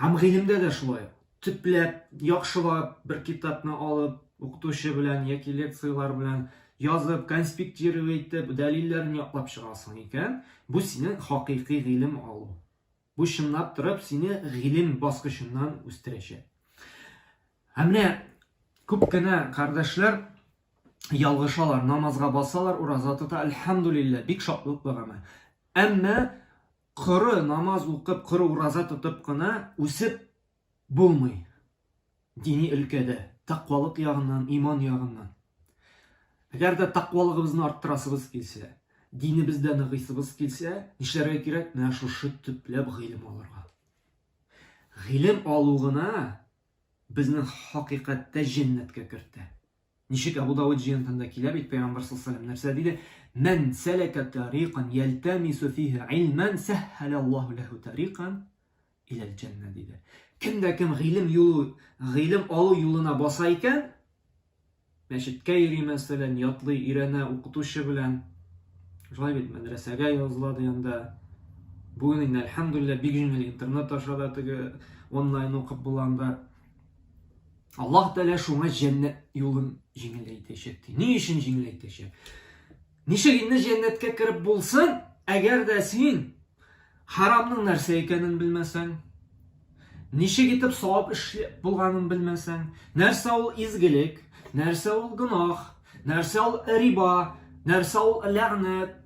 Һәм гыйлемдә дә шулай. Төпләп, яхшылап бер китапны алып, укытучы белән яки лекцияләр белән язып, конспектировать итеп, дәлилләрен яклап чыгасың икән, бу синең хакыйкый гыйлем алу. Бу чынлап торып сине гыйлем баскычыннан үстерәчәк. Ә менә күп кенә кардәшләр ялгышалар, намазга басалар, ураза тота, әлхәмдулилләһ, бик шатлыклы гамәл. Әмма коры намаз укып, коры ураза тотып кына үсеп булмый дини өлкәдә, тәкъвалык ягыннан, иман ягыннан. Әгәр дә тәкъвалыгыбызны арттырасыбыз килсә, динебездә ныгыйсыбыз килсә, нишләргә кирәк? Менә шушы төпләп гыйлем алырга. Гыйлем алу гына безне хакыйкатьтә җәннәткә кертә. Ничек Абу Давыд җыентында килә бит, Пәйгамбәр саллаллаһу алейһи нәрсә диде? Мән сәләкә тариқан ялтамису фиһи илман сәһһәлә Аллаһу ләһу тариқан иләл җәннә диде. Кем дә кем гыйлем юлы, гыйлем алу юлына баса икән, мәчеткә йөри мәсәлән, ятлый, өйрәнә укытучы белән. Шулай бит, мәдрәсәгә языла ди анда. Бүген инде әлхәмдулилла бик җиңел интернет аша да теге онлайн укып була анда. Аллаһ Тәгалә шуңа җәннәт юлын җиңеләйтәчәк ди. Ни өчен җиңеләйтәчәк? Ничек инде җәннәткә кереп булсын, әгәр дә син харамның нәрсә икәнен белмәсәң, ничек итеп савап эш булганын белмәсәң, нәрсә ул изгелек, нәрсә ул гөнаһ, нәрсә ул риба, нәрсә ул ләгънәт.